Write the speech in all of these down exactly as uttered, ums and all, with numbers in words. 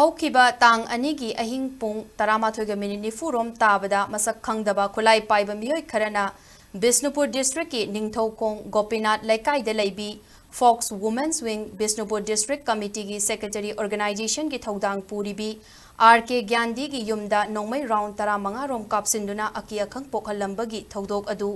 ꯍꯧꯈꯤꯕ ꯇꯥꯡ ꯑꯅꯤꯒꯤ ꯑꯍꯤꯡ ꯄꯨꯡ ꯇꯔꯥꯃꯥꯊꯣꯏꯒ ꯃꯤꯅꯤꯠ ꯅꯤꯐꯨ ꯔꯣꯝ ꯇꯥꯕꯗ ꯃꯁꯛ ꯈꯪꯗꯕ ꯈꯨꯠꯂꯥꯏ ꯄꯥꯏꯕ ꯃꯤꯑꯣꯏ ꯈꯔꯅ ꯕꯤꯁꯅꯨꯄꯨꯔ ꯗꯤꯁꯇ꯭ꯔꯤꯛꯀꯤ ꯅꯤꯡꯊꯧꯈꯣꯡ ꯒꯣꯄꯤꯅꯥꯊ ꯂꯩꯀꯥꯏꯗ ꯂꯩꯕꯤ folks women's wing Bishnupur district ꯀꯃꯤꯇꯤꯒꯤ ꯁꯦꯀ꯭ꯔꯦꯇꯔꯤ ꯑꯣꯔꯒꯅꯥꯏꯖꯦꯁꯟꯒꯤ ꯊꯧꯗꯥꯡ ꯄꯨꯔꯤꯕꯤ ꯑꯥꯔ ꯀꯦ ꯒ꯭ꯌꯥꯟꯗꯤꯒꯤ ꯌꯨꯝꯗ ꯅꯣꯡꯃꯩ ꯔꯥꯎꯟ ꯇꯔꯥꯃꯉꯥ ꯔꯣꯝ ꯀꯥꯞꯁꯤꯟꯗꯨꯅ ꯑꯀꯤ ꯑꯈꯪ ꯄꯣꯛꯍꯜꯂꯝꯕꯒꯤ ꯊꯧꯗꯣꯛ ꯑꯗꯨ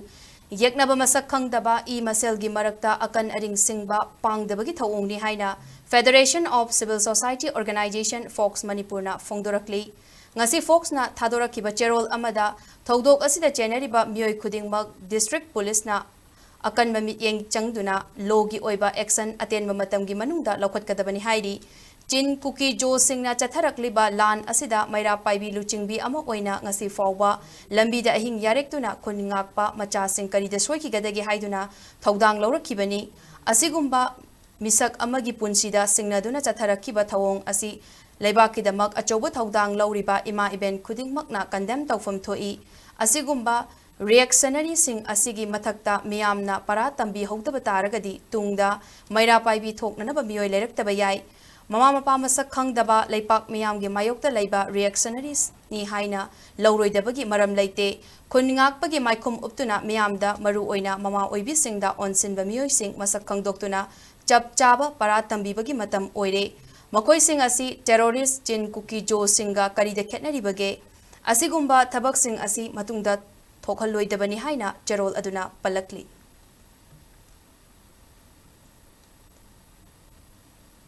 ꯌꯦꯛꯅꯕ ꯃꯁꯛ ꯈꯪꯗꯕ ꯏ ꯃꯁꯦꯜꯒꯤ ꯃꯔꯛꯇ ꯑꯀꯟ ꯑꯔꯤꯡ ꯁꯤꯡꯕ ꯄꯥꯡꯗꯕꯒꯤ ꯊꯧꯑꯣꯡꯅꯤ ꯍꯥꯏꯅ Federation of Civil Society Organization, fox ꯃꯅꯤꯄꯨꯔꯅ ꯐꯣꯡꯗꯣꯔꯛꯂꯤ꯫ ꯉꯁꯤ ꯐꯣꯛꯁꯅ ꯊꯥꯗꯣꯔꯛꯈꯤꯕ ꯆꯦꯔꯣꯜ ꯑꯃꯗ ꯊꯧꯗꯣꯛ ꯑꯁꯤꯗ ꯆꯦꯟꯅꯔꯤꯕ ꯃꯤꯑꯣꯏ ꯈꯨꯗꯤꯡꯃꯛ ꯗꯤꯁꯇ꯭ꯔꯤꯛ ꯄꯨꯂꯤꯁꯅ ꯑꯀꯟꯕ ꯃꯤꯠꯌꯦꯡ ꯆꯪꯗꯨꯅ ꯂꯣꯒꯤ ꯑꯣꯏꯕ ꯑꯦꯛꯁꯟ ꯑꯇꯦꯟꯕ ꯃꯇꯝꯒꯤ ꯃꯅꯨꯡꯗ ꯂꯧꯈꯠꯀꯗꯕꯅꯤ ꯍꯥꯏꯔꯤ꯫ ꯆꯤꯟ ꯀꯨꯀꯤ ꯖꯣꯁꯤꯡꯅ ꯆꯠꯊꯔꯛꯂꯤꯕ ꯂꯥꯟ ꯑꯁꯤꯗ ꯃꯩꯔꯥ ꯄꯥꯏꯕꯤ ꯂꯨꯆꯤꯡꯕꯤ ꯑꯃ ꯑꯣꯏꯅ ꯉꯁꯤ ꯐꯥꯎꯕ ꯂꯝꯕꯤꯗ ꯑꯍꯤꯡ ꯌꯥꯔꯦꯛꯇꯨꯅ ꯈꯨꯟ ꯉꯥꯛꯄ ꯃꯆꯥꯁꯤꯡ ꯀꯔꯤꯗ ꯁꯣꯏꯈꯤꯒꯗꯒꯦ ꯍꯥꯏꯗꯨꯅ ꯊꯧꯗꯥꯡ ꯂꯧꯔꯛꯈꯤꯕꯅꯤ꯫ ꯑꯁꯤꯒꯨꯝꯕ ꯃꯤꯁꯛ ꯑꯃꯒꯤ ꯄꯨꯟꯁꯤꯗ ꯁꯤꯡꯅꯗꯨꯅ ꯆꯠꯊꯔꯛꯈꯤꯕ ꯊꯧꯑꯣꯡ ꯑꯁꯤ ꯂꯩꯕꯥꯛꯀꯤꯗꯃꯛ ꯑꯆꯧꯕ ꯊꯧꯗꯥꯡ ꯂꯧꯔꯤꯕ ꯏꯃꯥ ꯏꯕꯦꯟ ꯈꯨꯗꯤꯡꯃꯛꯅ ꯀꯟꯗꯦꯝ ꯇꯧꯐꯝ ꯊꯣꯛꯏ꯫ ꯑꯁꯤꯒꯨꯝꯕ ꯔꯤꯌꯦꯛꯁꯅꯔꯤꯁꯤꯡ ꯑꯁꯤꯒꯤ ꯃꯊꯛꯇ ꯃꯤꯌꯥꯝꯅ ꯄꯔꯥ ꯇꯝꯕꯤꯍꯧꯗꯕ ꯇꯥꯔꯒꯗꯤ ꯇꯨꯡꯗ ꯃꯩꯔꯥ ꯄꯥꯏꯕꯤ ꯊꯣꯛꯅꯅꯕ ꯃꯤꯑꯣꯏ ꯂꯩꯔꯛꯇꯕ ꯌꯥꯏ꯫ ꯃꯃꯥ ꯃꯄꯥ ꯃꯁꯛ ꯈꯪꯗꯕ ꯂꯩꯄꯥꯛ ꯃꯤꯌꯥꯝꯒꯤ ꯃꯥꯌꯣꯛꯇ ꯂꯩꯕ ꯔꯤꯌꯦꯛꯁꯅꯔꯤꯁꯅꯤ ꯍꯥꯏꯅ ꯂꯧꯔꯣꯏꯗꯕꯒꯤ ꯃꯔꯝ ꯂꯩꯇꯦ꯫ ꯈꯨꯟ ꯉꯥꯛꯄꯒꯤ ꯃꯥꯏꯈꯨꯝ ꯎꯞꯇꯨꯅ ꯃꯤꯌꯥꯝꯗ, ꯃꯔꯨꯑꯣꯏꯅ ꯃꯃꯥ ꯑꯣꯏꯕꯤꯁꯤꯡꯗ ꯑꯣꯟꯁꯤꯟꯕ ꯃꯤꯑꯣꯏꯁꯤꯡ ꯃꯁꯛ ꯈꯪꯗꯣꯛꯇꯨꯅ ꯆꯞ ꯆꯥꯕ ꯄꯔꯥ ꯇꯝꯕꯤꯕꯒꯤ ꯃꯇꯝ ꯑꯣꯏꯔꯦ꯫ ꯃꯈꯣꯏꯁꯤꯡ ꯑꯁꯤ ꯇꯦꯔꯣꯔꯤꯁ ꯆꯤꯟ ꯀꯨꯀꯤ ꯖꯣꯁꯤꯡꯒ ꯀꯔꯤꯗ ꯈꯦꯠꯅꯔꯤꯕꯒꯦ? ꯑꯁꯤꯒꯨꯝꯕ ꯊꯕꯛꯁꯤꯡ ꯑꯁꯤ ꯃꯇꯨꯡꯗ ꯊꯣꯛꯍꯜꯂꯣꯏꯗꯕꯅꯤ ꯍꯥꯏꯅ ꯆꯦꯔꯣꯜ ꯑꯗꯨꯅ ꯄꯜꯂꯛꯂꯤ꯫